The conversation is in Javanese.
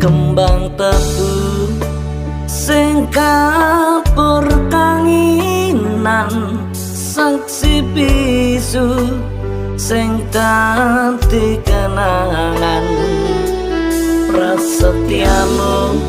Kembang tebu sing kapur kanginan, saksi bisu sing dadi kenangan. Prasetyamu.